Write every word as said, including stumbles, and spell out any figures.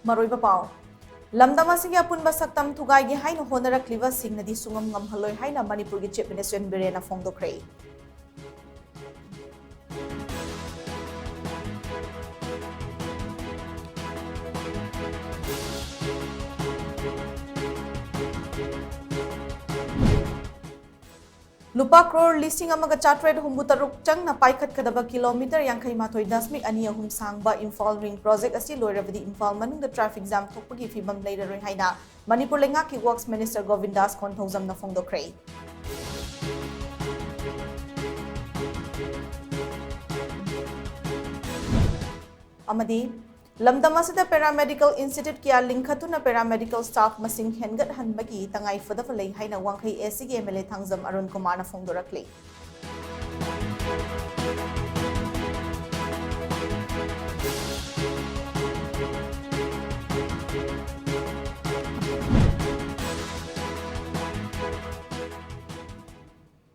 ꯃꯔꯨꯑꯣꯏꯕ ꯄꯥꯎ꯫ ꯂꯝꯗꯝ ꯑꯁꯤꯒꯤ ꯑꯄꯨꯟꯕ ꯁꯛꯇꯝ ꯊꯨꯒꯥꯏꯒꯦ ꯍꯥꯏꯅ ꯍꯣꯠꯅꯔꯛꯂꯤꯕꯁꯤꯡꯅꯗꯤ ꯁꯨꯡꯉꯝ ꯉꯝꯍꯜꯂꯣꯏ ꯍꯥꯏꯅ ꯃꯅꯤꯄꯨꯔꯒꯤ Chief Minister ꯕꯤꯔꯦꯟꯅ ꯐꯣꯡꯗꯣꯛꯈ꯭ꯔꯦ꯫ ꯂꯨꯄꯥ ꯀ꯭ꯔꯣꯔ ꯂꯤꯁꯤꯡ ꯑꯃꯒ ꯆꯥꯇ꯭ꯔꯦꯠ ꯍꯨꯝꯐꯨ ꯇꯔꯨꯛ ꯆꯪꯅ ꯄꯥꯏꯈꯠꯀꯗꯕ ꯀꯤꯂꯣꯃꯤꯇꯔ ꯌꯥꯡꯈꯩ ꯃꯥꯊꯣꯏ ꯗꯁꯃꯤꯛ ꯑꯅꯤ ꯑꯍꯨꯝ ꯁꯥꯡꯕ ꯏꯝꯐꯥꯜ ꯔꯤꯡ ꯄ꯭ꯔꯣꯖꯦꯛ ꯑꯁꯤ ꯂꯣꯏꯔꯕꯗꯤ ꯏꯝꯐꯥꯜ ꯃꯅꯨꯡꯗ ꯇ꯭ꯔꯥꯐꯤꯛ ꯖꯥꯝ ꯊꯣꯛꯄꯒꯤ ꯐꯤꯕꯝ ꯂꯩꯔꯔꯣꯏ ꯍꯥꯏꯅ ꯃꯅꯤꯄꯨꯔ ꯂꯩꯉꯥꯛꯀꯤ ꯋꯥꯔꯛꯁ ꯃꯤꯅꯤꯁꯇꯔ ꯒꯣꯕꯤꯟꯗꯥꯁ ꯀꯣꯟꯊꯧꯖꯝꯅ ꯐꯣꯡꯗꯣꯛꯈ꯭ꯔꯦ꯫ ꯑꯃꯗꯤ ꯂꯝꯗꯝ ꯑꯁꯤꯗ ꯄꯦꯔꯥꯃꯦꯗꯤꯀꯦꯜ ꯏꯟꯁꯇꯤꯇ꯭ꯌꯨꯠ ꯀꯌꯥ ꯂꯤꯡꯈꯠꯇꯨꯅ ꯄꯦꯔꯥꯃꯦꯗꯤꯀꯦꯜ ꯁ꯭ꯇꯥꯐ ꯃꯁꯤꯡ ꯍꯦꯟꯒꯠꯍꯟꯕꯒꯤ ꯇꯉꯥꯏ ꯐꯗꯕ ꯂꯩ ꯍꯥꯏꯅ ꯋꯥꯡꯈꯩ ꯑꯦꯁ ꯁꯤꯒꯤ M L A Thangjam Arun ꯀꯨꯃꯥꯔꯅ ꯐꯣꯡꯗꯣꯔꯛꯂꯤ꯫